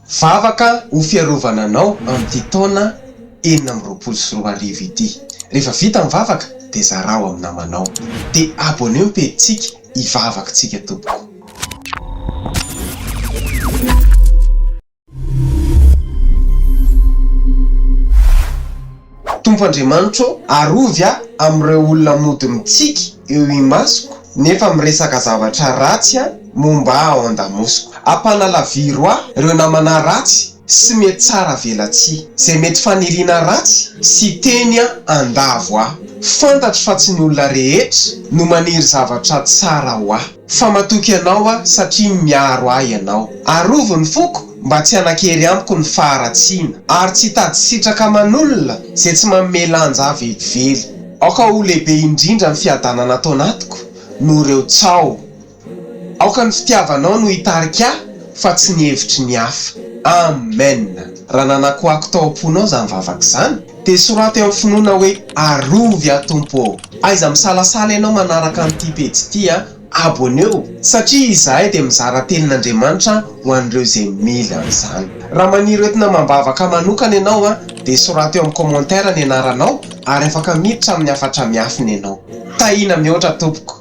Vavaka ho fiarovana anao amin'ity taona 2026 ity. Rehefa vita ny vavaka dia zarao amin'ny namanao. Dia abonneo ny pejintsika hivavaka tsika tompoko. Tompo Andriamanitro ô, arovy aho amin'ireo olona mody mitsiky eo imasoko nefa miresaka zavatra ratsy momba ahy ao an-damosiko. Ampanalaviro ahy ireo namana ratsy sy mety tsara velatsihy, izay mety faniriana ratsy sy teny handavo ahy. Fantatro fa tsy ny olona rehetra no maniry zavatra tsara ho ahy. Fa matoky Anao aho satria miaro ahy Ianao. Arovy ny foko mba tsy hanan-kery amiko ny faharatsiana, ary tsy hitady sitraka aman'olona izay tsy manome lanja ahy velively. Aoka ho lehibe indrindra ny fiadanana ato anatiko noho ireo tsaho. Aoka ny fitiavanao no hitarika ahy fa tsy ny hevitry ny hafa. Amen! Raha nanakoako tao am-ponao izany vavaka izany, dia soraty amin'ny finoana hoe Arovy aho Tompo ô! Aiza misalasala ianao manaraka an'ity pejy ity a! Abonneo! Satria izahay dia mizara tenin'Andriamanitra ho an'ireo izay mila an'izany. Raha maniry hoentina amam-bavaka manokana ianao a, dia soraty eo amin'ny commentaire ny anaranao ary afaka miditra amin'ny hafatra miafina ianao. Tahiana mihoatra tompoko!